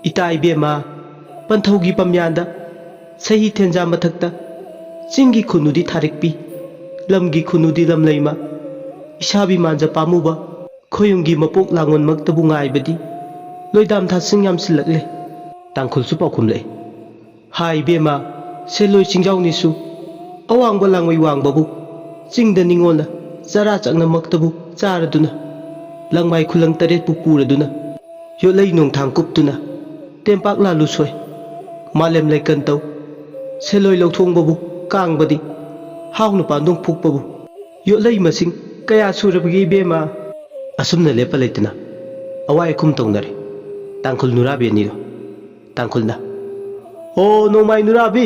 "ꯏꯇꯥ ꯏꯕꯦꯝꯃ, ꯄꯟꯊꯧꯒꯤ ꯄꯝꯌꯥꯟꯗ, ꯁꯍꯤ ꯊꯦꯟꯖꯥ ꯃꯊꯛꯇ, ꯆꯤꯡꯒꯤ ꯈꯨꯅꯨꯗꯤ ꯊꯥꯔꯤꯛꯄꯤ, ꯂꯝꯒꯤ ꯈꯨꯅꯨꯗꯤ ꯂꯝꯂꯩꯃ, ꯏꯁꯥꯕꯤ ꯃꯥꯟꯖ ꯄꯥꯝꯃꯨꯕ, ꯈꯣꯌꯨꯝꯒꯤ ꯃꯄꯣꯛ ꯂꯥꯡꯉꯣꯟꯃꯛꯇꯕꯨ ꯉꯥꯏꯕꯗꯤ ꯂꯣꯏꯗꯥꯝ ꯊꯥꯁꯤꯡ ꯌꯥꯝꯁꯤꯜꯂꯛꯂꯦ꯫" ꯇꯥꯡꯈꯨꯜꯁꯨ ꯄꯥꯎꯈꯨꯝꯂꯛꯏ, "ꯍꯥꯏ ꯏꯕꯦꯝꯃ, ꯁꯦꯂꯣꯏ ꯆꯤꯡꯖꯥꯎꯅꯤꯁꯨ ꯑꯋꯥꯡꯕ ꯂꯥꯡꯃꯩ ꯋꯥꯡꯕꯕꯨ ꯆꯤꯡꯗ ꯅꯤꯉꯣꯜꯅ ꯆꯔꯥ ꯆꯥꯛꯅꯃꯛꯇꯕꯨ ꯆꯥꯔꯗꯨꯅ, ꯂꯪꯃꯥꯏ ꯈꯨꯂꯪ ꯇꯔꯦꯠꯄꯨ ꯄꯨꯔꯗꯨꯅ, ꯌꯣꯠꯂꯩ ꯅꯣꯡꯊꯥꯡ ꯀꯨꯞꯇꯨꯅ, ꯇꯦꯝꯄꯥꯛ ꯂꯥꯜꯂꯨ ꯁꯣꯏ, ꯃꯥꯂꯦꯝ ꯂꯩꯀꯟ ꯇꯧ, ꯁꯦꯂꯣꯏ ꯂꯧꯊꯣꯡꯕꯕꯨ ꯀꯥꯡꯕꯗꯤ, ꯍꯥꯎꯅ ꯄꯥꯟꯗꯣꯡ ꯐꯨꯛꯄꯕꯨ ꯌꯣꯠꯂꯩ ꯃꯁꯤꯡ ꯀꯌꯥ ꯁꯨꯔꯕꯒꯦ ꯏꯕꯦꯝꯃ?" ꯑꯁꯨꯝꯅ ꯂꯦꯞꯄ ꯂꯩꯇꯅ ꯑꯋꯥ ꯑꯈꯨꯝ ꯇꯧꯅꯔꯦ ꯇꯥꯡꯈꯨꯜ ꯅꯨꯔꯥꯕꯤ ꯑꯅꯤꯗꯣ꯫ ꯇꯥꯡꯈꯨꯜꯅ, "ꯑꯣ ꯅꯣꯡꯃꯥꯏ ꯅꯨꯔꯥꯕꯤ,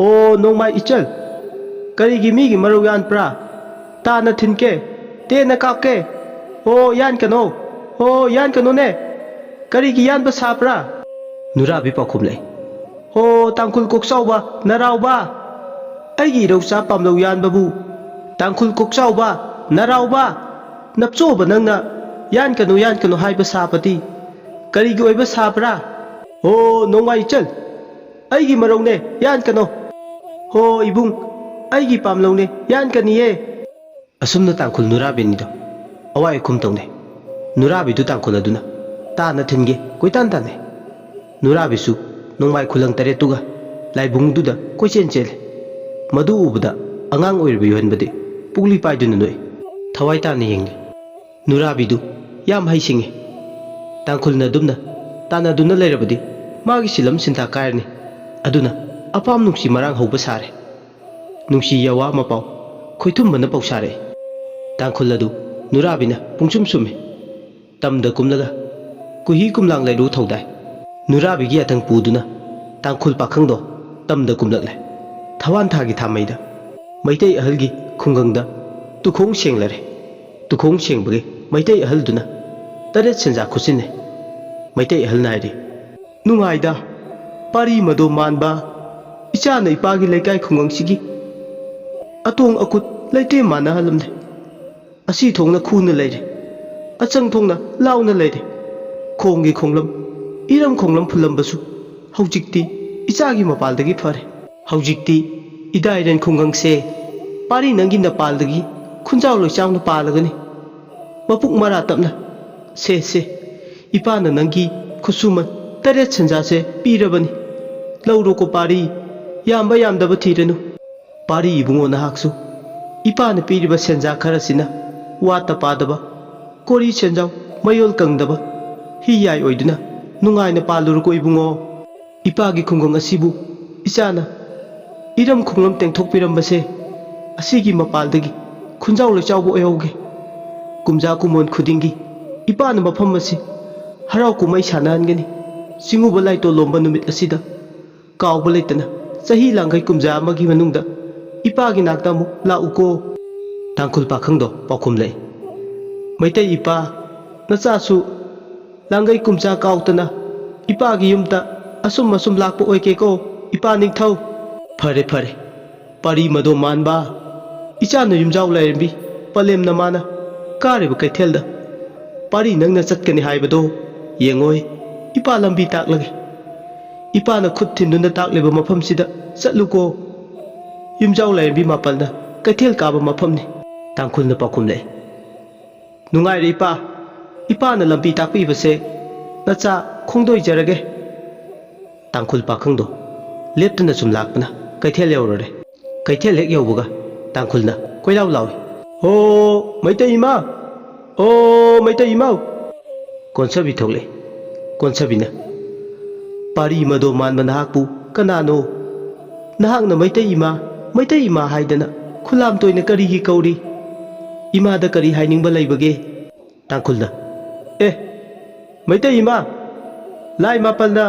ꯑꯣ ꯅꯣꯡꯃꯥꯏ ꯏꯆꯜ, ꯀꯔꯤꯒꯤ ꯃꯤꯒꯤ ꯃꯔꯧ ꯌꯥꯟꯄ꯭ꯔꯥ? ꯇꯥꯅ ꯊꯤꯟꯀꯦ, ꯇꯦꯟꯅ ꯀꯥꯞꯀꯦ꯫ ꯑꯣ ꯌꯥꯟꯀꯅꯣ, ꯑꯣ ꯌꯥꯟꯀꯅꯣꯅꯦ, ꯀꯔꯤꯒꯤ ꯌꯥꯟꯕ ꯁꯥꯄ꯭ꯔꯥ?" ꯅꯨꯔꯥꯕꯤ ꯄꯥꯎꯈꯨꯝꯂꯛꯏ, "ꯍꯣ ꯇꯥꯡꯈꯨꯜ ꯀꯣꯛꯆꯥꯎꯕ ꯅꯔꯥꯎꯕ, ꯑꯩꯒꯤ ꯏꯔꯧꯆꯥ ꯄꯥꯝꯂꯧ ꯌꯥꯟꯕꯕꯨ ꯇꯥꯡꯈꯨꯜ ꯀꯣꯛꯆꯥꯎꯕ ꯅꯔꯥꯎꯕ, ꯅꯞꯆꯣꯕ ꯅꯪꯅ ꯌꯥꯟꯀꯅꯨ ꯌꯥꯟꯀꯅꯨ ꯍꯥꯏꯕ ꯁꯥꯕꯗꯤ ꯀꯔꯤꯒꯤ ꯑꯣꯏꯕ ꯁꯥꯕ꯭ꯔꯥ? ꯍꯣ ꯅꯣꯡꯃꯥꯏ ꯏꯆꯜ, ꯑꯩꯒꯤ ꯃꯔꯧꯅꯦ, ꯌꯥꯟꯀꯅꯣ꯫ ꯍꯣ ꯏꯕꯨꯡ, ꯑꯩꯒꯤ ꯄꯥꯝꯂꯧꯅꯦ, ꯌꯥꯟꯀꯅꯤꯌꯦ꯫" ꯑꯁꯨꯝꯅ ꯇꯥꯡꯈꯨꯜ ꯅꯨꯔꯥꯕꯤꯅꯤꯗꯣ ꯑꯋꯥꯏ ꯑꯈꯨꯝ ꯇꯧꯅꯩ꯫ ꯅꯨꯔꯥꯕꯤꯗꯨ ꯇꯥꯡꯈꯨꯜ ꯑꯗꯨꯅ ꯇꯥꯅ ꯊꯤꯟꯒꯦ ꯀꯣꯏꯇꯥꯟ ꯇꯥꯟꯅꯩ꯫ ꯅꯨꯔꯥꯕꯤꯁꯨ ꯅꯣꯡꯃꯥꯏ ꯈꯨꯂꯪ ꯇꯔꯦꯠꯇꯨꯒ ꯂꯥꯏꯕꯨꯡꯗꯨꯗ ꯀꯣꯏꯆꯦꯟ ꯆꯦꯜꯂꯤ꯫ ꯃꯗꯨ ꯎꯕꯗ ꯑꯉꯥꯡ ꯑꯣꯏꯔꯤꯕ ꯌꯣꯍꯟꯕꯗꯤ ꯄꯨꯛꯂꯤ ꯄꯥꯏꯗꯨꯅ ꯅꯣꯛꯏ꯫ ꯊꯋꯥꯏ ꯇꯥꯅ ꯌꯦꯡꯂꯤ꯫ ꯅꯨꯔꯥꯕꯤꯗꯨ ꯌꯥꯝ ꯍꯩꯁꯤꯡꯉꯤ꯫ ꯇꯥꯡꯈꯨꯜꯅ ꯑꯗꯨꯝꯅ ꯇꯥꯟꯅꯗꯨꯅ ꯂꯩꯔꯕꯗꯤ ꯃꯥꯒꯤ ꯁꯤꯂꯝ ꯁꯤꯟꯊꯥ ꯀꯥꯏꯔꯅꯤ꯫ ꯑꯗꯨꯅ ꯑꯄꯥꯝ ꯅꯨꯡꯁꯤ ꯃꯔꯥꯡ ꯍꯧꯕ ꯁꯥꯔꯦ꯫ ꯅꯨꯡꯁꯤ ꯌꯥꯋꯥ ꯃꯄꯥꯎ ꯈꯣꯏꯊꯨꯝꯕꯅ ꯄꯧꯁꯥꯔꯛꯏ꯫ ꯇꯥꯡꯈꯨꯜ ꯑꯗꯨ ꯅꯨꯔꯥꯕꯤꯅ ꯄꯨꯡꯁꯨꯝ ꯁꯨꯝꯃꯤ꯫ ꯇꯝꯗ ꯀꯨꯝꯂꯒ ꯀꯨꯍꯤ ꯀꯨꯝꯂꯥꯡ ꯂꯩꯔꯨ ꯊꯧꯗꯥꯏ꯫ ꯅꯨꯔꯥꯕꯤꯒꯤ ꯑꯊꯪ ꯄꯨꯗꯨꯅ ꯇꯥꯡꯈꯨꯜ ꯄꯥꯈꯪꯗꯣ ꯇꯝꯗ ꯀꯨꯝꯂꯛꯂꯦ꯫ ꯊꯋꯥꯟ ꯊꯥꯒꯤ ꯊꯥꯃꯩꯗ ꯃꯩꯇꯩ ꯑꯍꯜꯒꯤ ꯈꯨꯡꯒꯪꯗ ꯇꯨꯈꯣꯡ ꯁꯦꯡꯂꯔꯦ꯫ ꯇꯨꯈꯣꯡ ꯁꯦꯡꯕꯒꯤ ꯃꯩꯇꯩ ꯑꯍꯜꯗꯨꯅ ꯇꯔꯦꯠ ꯁꯦꯟꯖꯥ ꯈꯨꯠꯁꯤꯅꯦ꯫ ꯃꯩꯇꯩ ꯑꯍꯜꯅ ꯍꯥꯏꯔꯤ, "ꯅꯨꯡꯉꯥꯏꯗ, ꯄꯥꯔꯤ ꯃꯗꯣ ꯃꯥꯟꯕ, ꯏꯆꯥꯅ ꯏꯄꯥꯒꯤ ꯂꯩꯀꯥꯏ ꯈꯨꯡꯒꯪꯁꯤꯒꯤ ꯑꯇꯣꯡ ꯑꯀꯨꯠ ꯂꯩꯇꯦꯝ ꯃꯥꯟꯅꯍꯜꯂꯝꯂꯦ꯫ ꯑꯁꯤ ꯊꯣꯡꯅ ꯈꯨꯅ ꯂꯩꯔꯦ, ꯑꯆꯪ ꯊꯣꯡꯅ ꯂꯥꯎꯅ ꯂꯩꯔꯦ꯫ ꯈꯣꯡꯒꯤ ꯈꯣꯡꯂꯝ, ꯏꯔꯝ ꯈꯣꯡꯂꯝ ꯐꯨꯜꯂꯝꯕꯁꯨ ꯍꯧꯖꯤꯛꯇꯤ ꯏꯆꯥꯒꯤ ꯃꯄꯥꯜꯗꯒꯤ ꯐꯔꯦ꯫ ꯍꯧꯖꯤꯛꯇꯤ ꯏꯗꯥꯏꯔꯦꯟ ꯈꯨꯡꯒꯪꯁꯦ ꯄꯥꯔꯤ ꯅꯪꯒꯤ ꯅꯄꯥꯜꯗꯒꯤ ꯈꯨꯟꯖꯥꯎ ꯂꯣꯏꯆꯥꯎꯅ ꯄꯥꯜꯂꯒꯅꯤ꯫ ꯃꯄꯨꯛ ꯃꯔꯥ ꯇꯞꯅ, ꯁꯦ, ꯁꯦ, ꯏꯄꯥꯅ ꯅꯪꯒꯤ ꯈꯨꯠꯁꯨꯃꯟ ꯇꯔꯦꯠ ꯁꯦꯟꯖꯥꯁꯦ ꯄꯤꯔꯕꯅꯤ꯫ ꯂꯧꯔꯣꯀꯣ ꯄꯥꯔꯤ, ꯌꯥꯝꯕ ꯌꯥꯝꯗꯕ ꯊꯤꯔꯅꯨ꯫ ꯄꯥꯔꯤ ꯏꯕꯨꯡꯉꯣ ꯅꯍꯥꯛꯁꯨ ꯏꯄꯥꯅ ꯄꯤꯔꯤꯕ ꯁꯦꯟꯖꯥ ꯈꯔꯁꯤꯅ ꯋꯥꯠꯇ ꯄꯥꯗꯕ, ꯀꯣꯔꯤ ꯁꯦꯟꯖꯥꯎ ꯃꯌꯣꯜ ꯀꯪꯗꯕ ꯍꯤ ꯌꯥꯏ ꯑꯣꯏꯗꯨꯅ ꯅꯨꯡꯉꯥꯏꯅ ꯄꯥꯜꯂꯨꯔꯣꯀꯣ ꯏꯕꯨꯡꯉꯣ꯫ ꯏꯄꯥꯒꯤ ꯈꯨꯡꯒꯪ ꯑꯁꯤꯕꯨ ꯏꯆꯥꯅ ꯏꯔꯝ ꯈꯣꯡꯂꯝ ꯇꯦꯡꯊꯣꯛꯄꯤꯔꯝꯕꯁꯦ ꯑꯁꯤꯒꯤ ꯃꯄꯥꯜꯗꯒꯤ ꯈꯨꯟꯖꯥꯎ ꯂꯣꯏꯆꯥꯎꯕ ꯑꯣꯏꯍꯧꯒꯦ꯫ ꯀꯨꯝꯖꯥ ꯀꯨꯝꯑꯣꯟ ꯈꯨꯗꯤꯡꯒꯤ ꯏꯄꯥꯅ ꯃꯐꯝ ꯑꯁꯤ ꯍꯔꯥꯎ ꯀꯨꯝꯍꯩ ꯁꯥꯟꯅꯍꯟꯒꯅꯤ꯫ ꯆꯤꯡꯉꯨꯕ ꯂꯥꯏꯇꯣꯜ ꯂꯣꯝꯕ ꯅꯨꯃꯤꯠ ꯑꯁꯤꯗ ꯀꯥꯎꯕ ꯂꯩꯇꯅ ꯆꯍꯤ ꯂꯥꯡꯈꯩ ꯀꯨꯝꯖꯥ ꯑꯃꯒꯤ ꯃꯅꯨꯡꯗ ꯏꯄꯥꯒꯤ ꯅꯥꯛꯇ ꯑꯃꯨꯛ ꯂꯥꯛꯎꯀꯣ꯫" ꯇꯥꯡꯈꯨꯜ ꯄꯥꯈꯪꯗꯣ ꯄꯥꯎꯈꯨꯝꯂꯛꯏ, "ꯃꯩꯇꯩ ꯏꯄꯥ, ꯅꯆꯥꯁꯨ ꯂꯥꯡꯒꯩ ꯀꯨꯝꯖꯥ ꯀꯥꯎꯗꯅ ꯏꯄꯥꯒꯤ ꯌꯨꯝꯗ ꯑꯁꯨꯝ ꯑꯁꯨꯝ ꯂꯥꯛꯄ ꯑꯣꯏꯒꯦꯀꯣ, ꯏꯄꯥ ꯅꯤꯡꯊꯧ꯫" "ꯐꯔꯦ, ꯐꯔꯦ, ꯄꯥꯔꯤ ꯃꯗꯣ ꯃꯥꯟꯕ, ꯏꯆꯥꯅ ꯌꯨꯝꯖꯥꯎ ꯂꯥꯏꯔꯦꯝꯕꯤ ꯄꯂꯦꯝꯅ ꯃꯥꯅ ꯀꯥꯔꯤꯕ ꯀꯩꯊꯦꯜꯗ ꯄꯥꯔꯤ ꯅꯪꯅ ꯆꯠꯀꯅꯤ ꯍꯥꯏꯕꯗꯣ ꯌꯦꯡꯉꯣꯏ, ꯏꯄꯥ ꯂꯝꯕꯤ ꯇꯥꯛꯂꯒꯦ꯫ ꯏꯄꯥꯅ ꯈꯨꯠ ꯊꯤꯟꯗꯨꯅ ꯇꯥꯛꯂꯤꯕ ꯃꯐꯝꯁꯤꯗ ꯆꯠꯂꯨꯀꯣ꯫ ꯌꯨꯝꯖꯥꯎ ꯂꯥꯏꯔꯦꯝꯕꯤ ꯃꯥꯄꯜꯅ ꯀꯩꯊꯦꯜ ꯀꯥꯕ ꯃꯐꯝꯅꯤ꯫" ꯇꯥꯡꯈꯨꯜꯅ ꯄꯥꯎꯈꯨꯝꯂꯛꯏ, "ꯅꯨꯡꯉꯥꯏꯔꯦ ꯏꯄꯥ, ꯏꯄꯥꯅ ꯂꯝꯕꯤ ꯇꯥꯛꯄꯤꯕꯁꯦ ꯅꯆꯥ ꯈꯣꯡꯗꯣꯏꯖꯔꯒꯦ꯫" ꯇꯥꯡꯈꯨꯜ ꯄꯥꯈꯪꯗꯣ ꯂꯦꯞꯇꯅ ꯁꯨꯝ ꯂꯥꯛꯄꯅ ꯀꯩꯊꯦꯜ ꯌꯧꯔꯨꯔꯦ꯫ ꯀꯩꯊꯦꯜ ꯍꯦꯛ ꯌꯧꯕꯒ ꯇꯥꯡꯈꯨꯜꯅ ꯀꯣꯏꯂꯥꯎ ꯂꯥꯎꯏ, "ꯍꯣ, ꯃꯩꯇꯩ ꯏꯃꯥ! ꯍꯣ, ꯃꯩꯇꯩ ꯏꯃꯥꯎ!" ꯀꯣꯟꯁꯥꯕꯤ ꯊꯣꯛꯂꯛꯏ꯫ ꯀꯣꯟꯁꯥꯕꯤꯅ, "ꯄꯥꯔꯤ ꯃꯗꯣ ꯃꯥꯟꯕ ꯅꯍꯥꯛꯄꯨ ꯀꯅꯥꯅꯣ? ꯅꯍꯥꯛꯅ ꯃꯩꯇꯩ ꯏꯃꯥ, ꯃꯩꯇꯩ ꯏꯃꯥ ꯍꯥꯏꯗꯅ ꯈꯨꯂꯥꯝ ꯇꯣꯏꯅ ꯀꯔꯤꯒꯤ ꯀꯧꯔꯤ? ꯏꯃꯥꯗ ꯀꯔꯤ ꯍꯥꯏꯅꯤꯡꯕ ꯂꯩꯕꯒꯦ?" ꯇꯥꯡꯈꯨꯜꯅ, "ꯑꯦ, ꯃꯩꯇꯩ ꯏꯃꯥ, ꯂꯥꯏ ꯃꯥꯄꯜꯅ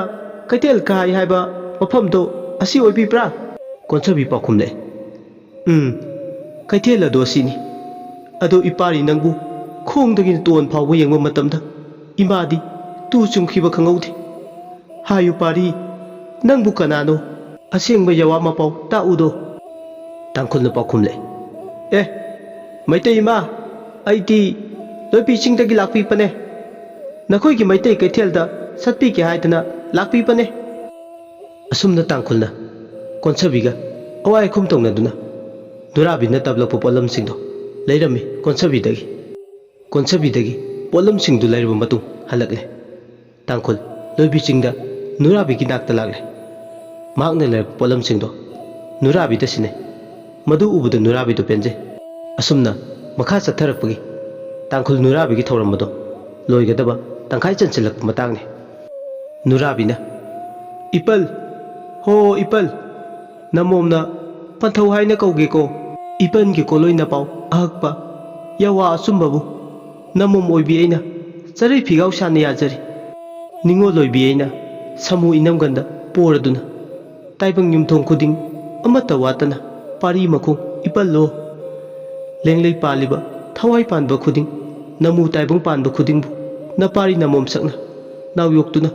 ꯀꯩꯊꯦꯜ ꯀꯥꯏ ꯍꯥꯏꯕ ꯃꯐꯝꯗꯣ ꯑꯁꯤ ꯑꯣꯏꯕꯤꯕ꯭ꯔꯥ?" ꯀꯣꯟꯁꯥꯕꯤ ꯄꯥꯎꯈꯨꯝꯂꯦ, "ꯎꯝ, ꯀꯩꯊꯦꯜ ꯑꯗꯣ ꯑꯁꯤꯅꯤ꯫ ꯑꯗꯣ ꯏꯄꯥꯔꯤ ꯅꯪꯕꯨ ꯈꯣꯡꯗꯒꯤꯅ ꯇꯣꯟ ꯐꯥꯎꯕ ꯌꯦꯡꯕ ꯃꯇꯝꯗ ꯏꯃꯥꯗꯤ ꯇꯨ ꯆꯨꯝꯈꯤꯕ ꯈꯪꯍꯧꯗꯦ꯫ ꯍꯥꯏꯌꯨ ꯄꯥꯔꯤ, ꯅꯪꯕꯨ ꯀꯅꯥꯅꯣ? ꯑꯁꯦꯡꯕ ꯌꯥꯋꯥ ꯃꯄꯥꯎ ꯇꯥꯛꯎꯗꯣ꯫ ꯇꯥꯡꯈꯨꯜꯅ ꯄꯥꯎꯈꯨꯝꯂꯦ, "ꯑꯦ, ꯃꯩꯇꯩ ꯏꯃꯥ, ꯑꯩꯗꯤ ꯂꯣꯏꯄꯤ ꯆꯤꯡꯗꯒꯤ ꯂꯥꯛꯄꯤꯕꯅꯦ꯫ ꯅꯈꯣꯏꯒꯤ ꯃꯩꯇꯩ ꯀꯩꯊꯦꯜꯗ ꯆꯠꯄꯤꯒꯦ ꯍꯥꯏꯗꯅ ꯂꯥꯛꯄꯤꯕꯅꯦ꯫" ꯑꯁꯨꯝꯅ ꯇꯥꯡꯈꯨꯜꯅ ꯀꯣꯟꯁꯕꯤꯒ ꯑꯋꯥꯏ ꯑꯈꯨꯝ ꯇꯧꯅꯗꯨꯅ ꯅꯨꯔꯥꯕꯤꯅ ꯇꯞꯂꯛꯄ ꯄꯣꯠꯂꯝꯁꯤꯡꯗꯣ ꯂꯩꯔꯝꯃꯤ ꯀꯣꯟꯁꯕꯤꯗꯒꯤ꯫ ꯀꯣꯟꯁꯕꯤꯗꯒꯤ ꯄꯣꯠꯂꯝꯁꯤꯡꯗꯨ ꯂꯩꯔꯕ ꯃꯇꯨꯡ ꯍꯜꯂꯛꯂꯦ꯫ ꯇꯥꯡꯈꯨꯜ ꯂꯣꯏꯕꯤ ꯆꯤꯡꯗ ꯅꯨꯔꯥꯕꯤꯒꯤ ꯅꯥꯛꯇ ꯂꯥꯛꯂꯦ꯫ ꯃꯍꯥꯛꯅ ꯂꯩꯔꯛꯄ ꯄꯣꯠꯂꯝꯁꯤꯡꯗꯣ ꯅꯨꯔꯥꯕꯤꯗ ꯁꯤꯟꯅꯩ꯫ ꯃꯗꯨ ꯎꯕꯗ ꯅꯨꯔꯥꯕꯤꯗꯨ ꯄꯦꯟꯖꯩ꯫ ꯑꯁꯨꯝꯅ ꯃꯈꯥ ꯆꯠꯊꯔꯛꯄꯒꯤ ꯇꯥꯡꯈꯨꯜ ꯅꯨꯔꯥꯕꯤꯒꯤ ꯊꯧꯔꯝ ꯑꯗꯣ ꯂꯣꯏꯒꯗꯕ ꯇꯪꯈꯥꯏ ꯆꯟꯁꯤꯜꯂꯛꯄ ꯃꯇꯥꯡꯅꯤ꯫ ꯅꯨꯔꯥꯕꯤꯅ, "ꯏꯄꯜ, ꯍꯣ ꯏꯄꯜ, ꯅꯃꯣꯝꯅ ꯄꯟꯊꯧ ꯍꯥꯏꯅ ꯀꯧꯒꯦꯀꯣ꯫ ꯏꯄꯟꯒꯤ ꯀꯣꯂꯣꯏꯅ ꯄꯥꯎ ꯑꯍꯛꯄ, ꯌꯥꯋꯥ ꯑꯆꯨꯝꯕꯕꯨ ꯅꯃꯣꯝ ꯑꯣꯏꯕꯤ ꯑꯩꯅ ꯆꯔꯩ ꯐꯤꯒꯥꯎ ꯁꯥꯅ ꯌꯥꯖꯔꯤ꯫ ꯅꯤꯉꯣꯜ ꯑꯣꯏꯕꯤ ꯑꯩꯅ ꯁꯥꯃꯨ ꯏꯅꯝꯒꯟꯗ ꯄꯣꯔꯗꯨꯅ ꯇꯥꯏꯕꯪ ꯌꯨꯝꯊꯣꯡ ꯈꯨꯗꯤꯡ ꯑꯃꯠꯇ ꯋꯥꯠꯇꯅ ꯄꯥꯔꯤ ꯃꯈꯣꯡ ꯏꯄꯜꯂꯣ, ꯂꯦꯡꯂꯩ ꯄꯥꯜꯂꯤꯕ ꯊꯋꯥꯏ ꯄꯥꯟꯕ ꯈꯨꯗꯤꯡ, ꯅꯃꯨ ꯇꯥꯏꯕꯪ ꯄꯥꯟꯕ ꯈꯨꯗꯤꯡꯕꯨ ꯅꯄꯥꯔꯤ ꯅꯃꯣꯝ ꯁꯛꯅ ꯅꯥꯎꯌꯣꯛꯇꯨꯅ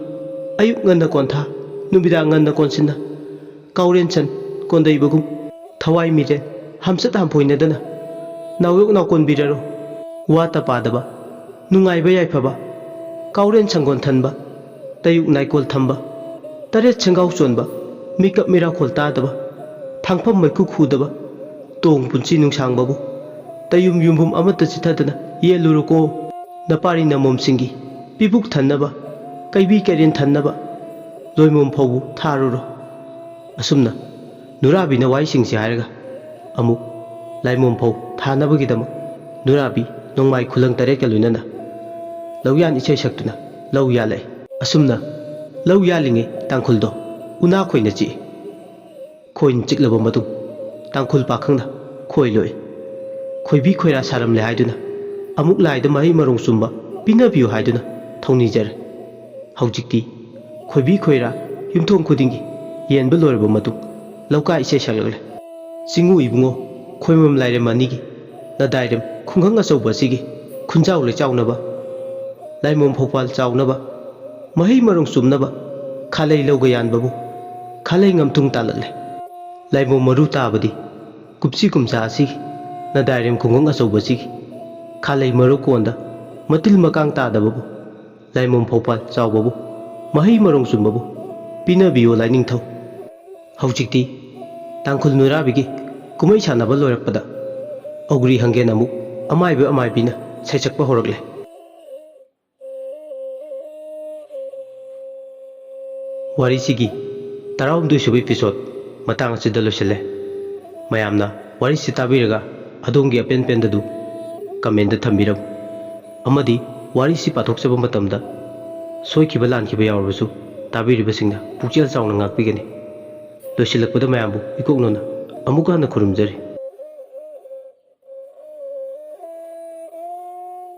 ꯑꯌꯨꯛ ꯉꯟꯅ ꯀꯣꯟꯊꯥ, ꯅꯨꯃꯤꯗꯥꯡ ꯉꯟꯅ ꯀꯣꯟꯁꯤꯟꯅ ꯀꯥꯎꯔꯦꯟ ꯁꯟ ꯀꯣꯟꯗꯩꯕꯒꯨꯝ ꯊꯋꯥꯏ ꯃꯤꯔꯦꯟ ꯍꯝꯆꯠ ꯍꯝꯐꯣꯏꯅꯗꯅ ꯅꯥꯎꯌꯣꯛ ꯅꯥꯎꯀꯣꯟꯕꯤꯔꯔꯣ꯫ ꯋꯥꯠꯇ ꯄꯥꯗꯕ, ꯅꯨꯡꯉꯥꯏꯕ ꯌꯥꯏꯐꯕ, ꯀꯥꯎꯔꯦꯟ ꯁꯪꯒꯣꯟ ꯊꯟꯕ, ꯇꯌꯨꯛ ꯅꯥꯏꯀꯣꯜ ꯊꯝꯕ, ꯇꯔꯦꯠ ꯁꯦꯡꯒꯥꯎ ꯆꯣꯟꯕ, ꯃꯤꯀꯞ ꯃꯤꯔꯥꯈꯣꯜ ꯇꯥꯗꯕ, ꯊꯥꯡꯐꯝ ꯃꯩꯈꯨ ꯈꯨꯗꯕ, ꯇꯣꯡ ꯄꯨꯟꯁꯤ ꯅꯨꯡꯁꯥꯡꯕꯕꯨ ꯇꯌꯨꯝ ꯌꯨꯝꯐꯝ ꯑꯃꯠꯇ ꯆꯤꯊꯗꯅ ꯌꯦꯜꯂꯨꯔꯣꯀꯣ꯫ ꯅꯄꯥꯔꯤ ꯅꯃꯣꯝꯁꯤꯡꯒꯤ ꯄꯤꯕꯨꯛ ꯊꯟꯅꯕ, ꯀꯩꯕꯤ ꯀꯩꯔꯦꯟ ꯊꯟꯅꯕ ꯂꯣꯏꯃꯣꯝ ꯐꯧꯕꯨ ꯊꯥꯔꯨꯔꯣ꯫" ꯑꯁꯨꯝꯅ ꯅꯨꯔꯥꯕꯤꯅ ꯋꯥꯍꯩꯁꯤꯡꯁꯤ ꯍꯥꯏꯔꯒ ꯑꯃꯨꯛ ꯂꯥꯏꯃꯣꯝ ꯐꯧ ꯊꯥꯅꯕꯒꯤꯗꯃꯛ ꯅꯨꯔꯥꯕꯤ ꯅꯣꯡꯃꯥꯏ ꯈꯨꯂꯪ ꯇꯔꯦꯠꯀ ꯂꯣꯏꯅꯅ ꯂꯧꯌꯥꯟ ꯏꯁꯩ ꯁꯛꯇꯨꯅ ꯂꯧ ꯌꯥꯜꯂꯛꯏ꯫ ꯑꯁꯨꯝꯅ ꯂꯧ ꯌꯥꯜꯂꯤꯉꯩ ꯇꯥꯡꯈꯨꯜꯗꯣ ꯎꯅꯥ ꯈꯣꯏꯅ ꯆꯤꯛꯏ꯫ ꯈꯣꯏꯅ ꯆꯤꯛꯂꯕ ꯃꯇꯨꯡ ꯇꯥꯡꯈꯨꯜ ꯄꯥꯈꯪꯅ ꯈꯣꯏ ꯂꯣꯛꯏ꯫ ꯈꯣꯏꯕꯤ ꯈꯣꯏꯔꯥ ꯁꯥꯔꯝꯂꯦ ꯍꯥꯏꯗꯨꯅ ꯑꯃꯨꯛ ꯂꯥꯏꯗ ꯃꯍꯩ ꯃꯔꯣꯡ ꯆꯨꯝꯕ ꯄꯤꯅꯕꯤꯌꯨ ꯍꯥꯏꯗꯨꯅ ꯊꯧꯅꯤꯖꯔꯦ꯫ ꯍꯧꯖꯤꯛꯇꯤ ꯈꯣꯏꯕꯤ ꯈꯣꯏꯔꯥ ꯌꯨꯝꯊꯣꯡ ꯈꯨꯗꯤꯡꯒꯤ ꯌꯦꯟꯕ ꯂꯣꯏꯔꯕ ꯃꯇꯨꯡ ꯂꯧꯀꯥ ꯏꯁꯩ ꯁꯛꯂꯛꯂꯦ꯫ ꯆꯤꯡꯉꯨ ꯏꯕꯨꯡꯉꯣ, ꯈꯣꯏꯃꯝ ꯂꯥꯏꯔꯦꯝ ꯑꯅꯤꯒꯤ ꯂꯗꯥꯏꯔꯦꯝ ꯈꯨꯡꯒꯪ ꯑꯆꯧꯕ ꯑꯁꯤꯒꯤ ꯈꯨꯟꯖꯥꯎ ꯂꯩꯆꯥꯎꯅꯕ ꯂꯥꯏꯃꯣꯝ ꯐꯧꯄꯥꯜ ꯆꯥꯎꯅꯕ, ꯃꯍꯩ ꯃꯔꯣꯡ ꯆꯨꯝꯅꯕ ꯈꯥꯂꯩ ꯂꯧꯒ ꯌꯥꯟꯕꯕꯨ ꯈꯥꯂꯩ ꯉꯝꯊꯨꯡ ꯇꯥꯜꯂꯛꯂꯦ꯫ ꯂꯥꯏꯃꯣꯝ ꯃꯔꯨ ꯇꯥꯕꯗꯤ ꯀꯨꯞꯁꯤ ꯀꯨꯝꯖꯥ ꯑꯁꯤꯒꯤ ꯅꯗꯥꯏꯔꯦꯝ ꯈꯨꯡꯒꯪ ꯑꯆꯧꯕꯁꯤꯒꯤ ꯈꯥꯂꯩ ꯃꯔꯨ ꯀꯣꯟꯗ ꯃꯇꯤꯜ ꯃꯀꯥꯡ ꯇꯥꯗꯕꯕꯨ, ꯂꯥꯏꯃꯣꯝ ꯐꯧꯄꯥꯜ ꯆꯥꯎꯕꯕꯨ, ꯃꯍꯩ ꯃꯔꯣꯡ ꯆꯨꯝꯕꯕꯨ ꯄꯤꯅꯕꯤꯌꯣ ꯂꯥꯏꯅꯤꯡꯊꯧ꯫ ꯍꯧꯖꯤꯛꯇꯤ ꯇꯥꯡꯈꯨꯜ ꯅꯨꯔꯥꯕꯤꯒꯤ ꯀꯨꯝꯍꯩ ꯁꯥꯟꯅꯕ ꯂꯣꯏꯔꯛꯄꯗ ꯑꯧꯒ꯭ꯔꯤ ꯍꯪꯒꯦꯟ ꯑꯃꯨꯛ ꯑꯃꯥꯏꯕ ꯑꯃꯥꯏꯕꯤꯅ ꯁꯩꯁꯛꯄ ꯍꯧꯔꯛꯂꯦ꯫ ꯋꯥꯔꯤꯁꯤꯒꯤ ꯇꯔꯥꯍꯨꯝꯗꯣꯏ ꯁꯨꯕ episode ꯃꯇꯥꯡ ꯑꯁꯤꯗ ꯂꯣꯏꯁꯤꯜꯂꯦ꯫ ꯃꯌꯥꯝꯅ ꯋꯥꯔꯤꯁꯤ ꯇꯥꯕꯤꯔꯒ ꯑꯗꯣꯝꯒꯤ ꯑꯄꯦꯟ ꯄꯦꯟꯗꯗꯨ comment ꯊꯝꯕꯤꯔꯝꯃꯨ꯫ ꯑꯃꯗꯤ ꯋꯥꯔꯤꯁꯤ ꯄꯥꯊꯣꯛꯆꯕ ꯃꯇꯝꯗ ꯁꯣꯏꯈꯤꯕ ꯂꯥꯟꯈꯤꯕ ꯌꯥꯎꯔꯕꯁꯨ ꯇꯥꯕꯤꯔꯤꯕꯁꯤꯡꯅ ꯄꯨꯛꯆꯦꯜ ꯆꯥꯎꯅ ꯉꯥꯛꯄꯤꯒꯅꯤ꯫ ꯂꯣꯏꯁꯤꯜꯂꯛꯄꯗ ꯃꯌꯥꯝꯕꯨ ꯏꯀꯣꯛꯅꯅ ꯑꯃꯨꯛꯀ ꯍꯟꯅ ꯈꯨꯔꯨꯝꯖꯔꯤ꯫